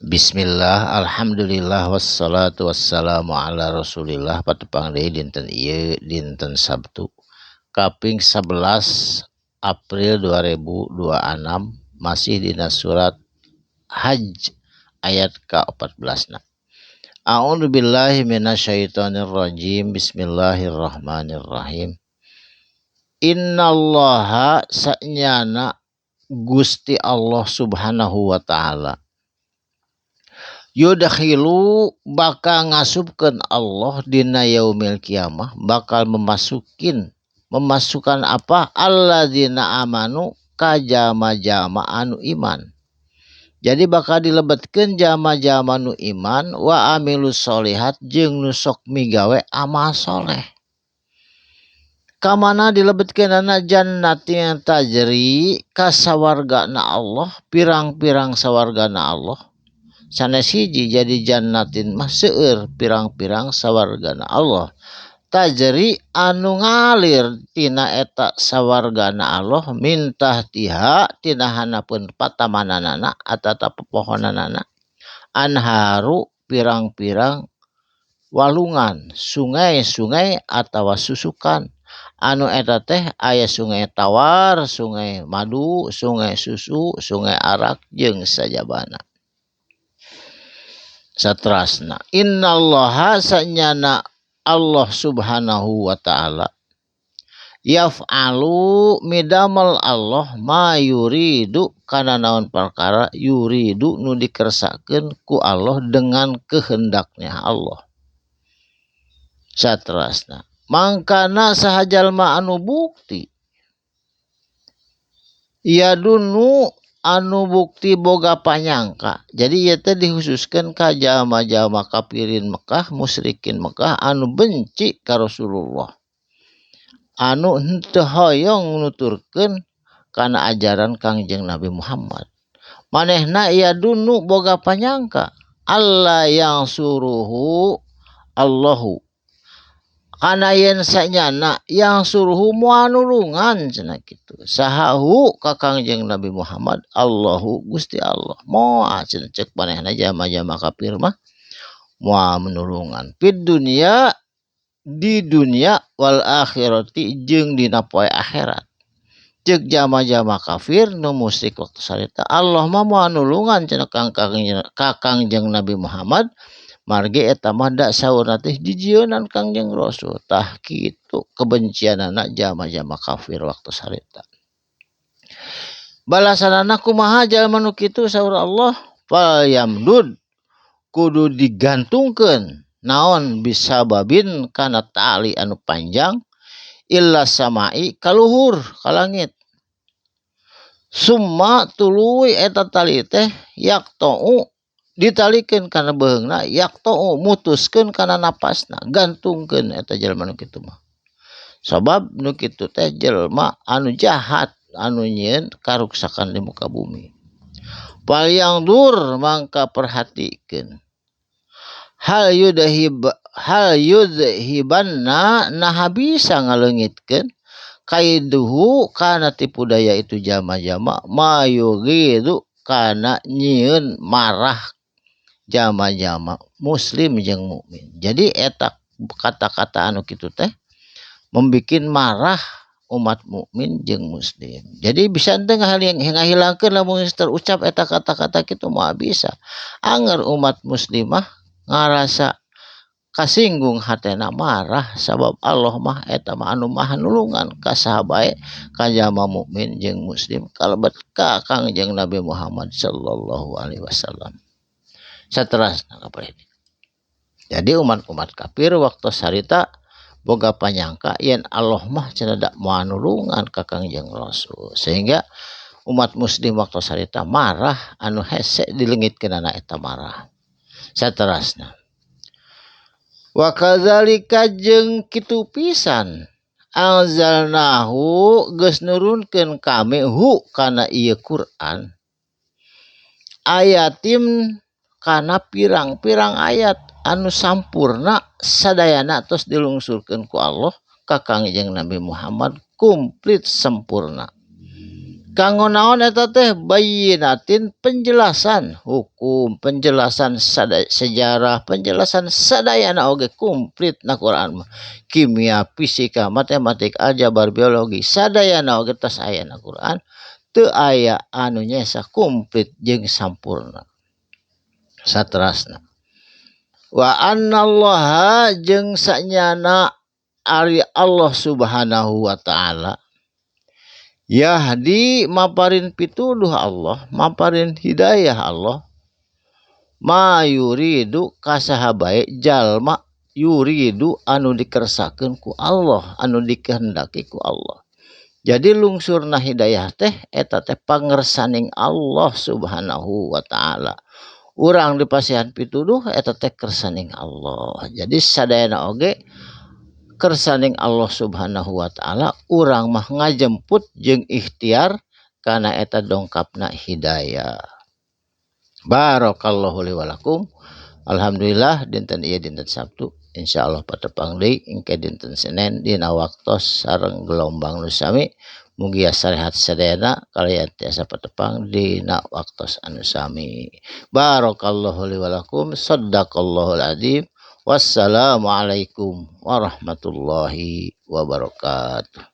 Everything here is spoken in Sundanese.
Bismillah, alhamdulillah, wassalatu wassalamu ala rasulillah. Patepang deui dinten ieu, dinten Sabtu kaping 11 April 2026, masih dina surat Hajj ayat ka-14 na. A'udzu billahi minasyaitonir rajim. Bismillahirrahmanirrahim. Innallaha, sanyana Gusti Allah Subhanahu wa taala, yudkhilu, bakal ngasupkeun Allah dina yaumil kiamah, bakal memasukin, memasukkan apa, alladzina amanu, ka jalma-jalma anu iman. Jadi bakal dilebetkeun jalma-jalma nu iman, wa amilus solihat, jeung nu sok migawe amal soleh. Kamana dilebetkeunana? Jannatin tajri, ka sawargana Allah, pirang-pirang sawargana Allah, sanes hiji. Jadi jannatin mah seueur, pirang-pirang sawargana Allah, tajri, anu ngalir tina eta sawargana Allah, min tahtiha, tina handapeun patamananana atawa pepohonanana, anharu, pirang-pirang walungan, sungai-sungai atawa susukan, anu eta teh aya sungai tawar, sungai madu, sungai susu, sungai arak, jeung sajabana. Satrasna, innallaha, sanyana Allah Subhanahu wa taala, yaf'alu, midamel Allah, ma yuridu, kana naon perkara, yuridu, nu dikersakeun ku Allah dengan kehendaknya Allah. Satrasna, mangkana saha jalma anu bukti yadunnu, anu bukti boga panyangka. Jadi ieu teh dikhususkeun ka jalma-jalma kafirin Mekah, musyrikin Mekah, anu benci ka Rasulullah, anu henteu hoyong nuturkeun kana ajaran Kangjeng Nabi Muhammad. Manehna yadunnu, boga panyangka, alla yansuruhu Allahu, kana yen sanyana yansuruhu, moal nulungan cenah kitu, saha, hu, ka Kangjeng Nabi Muhammad, Allahu, Gusti Allah. Moal cenah, cek manehna jalma-jalma kafir mah, moal menulungan, fid dunya, di dunia, wal akhirati, jeung dina poe akhirat. Cek jalma-jalma kafir nu musyrik waktu sarita, Allah mah moal nulungan cenah ka Kangjeng Nabi Muhammad, margi eta mah da saurna teh jijieunnan Kangjeng Rasul. Tah kitu kebencianana jalma-jalma kafir waktu sarita. Balasanana kumaha jalma nu kitu? Saur Allah, fal yamdud, kudu digantungkeun naon, bisababin, kana tali anu panjang, ila samai, kaluhur ka langit, summa, tuluy eta tali teh, yaqta'u, ditalikeun kana beuheungna, yaqta'u, mutuskeun kana napasna. Gantungkeun eta jelema nu kitu mah, sabab nu kitu teh jelema anu jahat, anu nyieun karuksakan di muka bumi. Fal yanzur, mangka perhatikeun, hal yudhib, hal yudhibanna, naha bisa ngaleungitkeun, kaiduhu, kana tipu daya itu jalma-jalma, ma yughidu, kana nyieun marah jalma-jalma muslim jeung mukmin. Jadi eta kata-kata anu kitu teh membikin marah umat mukmin jeung muslim. Jadi bisa henteu ngahilangkeun lamun geus terucap eta kata-kata kitu? Moal bisa. Anger umat muslimah ngarasa kasinggung hatena, marah, sabab Allah mah eta mah anu maha nulungan ka saha bae, ka jalma mukmin jeung muslim, kalebet ka Kangjeng Nabi Muhammad sallallahu alaihi wasallam. Saterasna. Jadi umat-umat kafir waktu sarita boga panyangka yen Allah mah cenah da moal nulungan ka Kangjeng Rasul, sehingga umat muslim waktu sarita marah, anu hese dileungitkeunana eta marah. Saterasna, wa kadzalika, jeung kitu pisan, anzalnahu, geus nurunkeun kami, hu, kana ieu Quran, ayatin, kana pirang-pirang ayat anu sampurna sadayana tos dilungsurkeun ku Allah ka Kangjeng Nabi Muhammad, komplit, sempurna. Kanggo naon eta teh bayyinatin penjelasan hukum, penjelasan sejarah, penjelasan sadayana oge komplit na Quran mah. Kimia, fisika, matematik, aljabar, biologi, sadayana oge tos aya na Quran. Teu aya anu nyesa komplit jeung sampurna. Saterasna wa annallaha jeung sanyana ari Allah Subhanahu wa taala yahdi maparin pituduh Allah, maparin hidayah Allah ma yuridu kasaha bae jalma yuridu anu dikersakeun ku Allah, anu dikehendaki ku Allah. Jadi lungsurna hidayah teh eta teh pangersaning Allah Subhanahu wa taala. Urang dipasihan pituduh eta teh kersaning Allah. Jadi sadayana oge kersaning Allah Subhanahu wa taala, urang mah ngajemput jeung ikhtiar kana eta dongkapna hidayah. Barakallahu li wa lakum. Alhamdulillah dinten ieu dinten Sabtu, insyaallah patepang deui engke dinten Senin dina waktos sareng gelombang nu sami. Mugia sarehat sadayana kalian tiasa patepang dina waktos anu sami. Barakallahu li wa lakum. Sadaqallahul azim. Wassalamualaikum warahmatullahi wabarakatuh.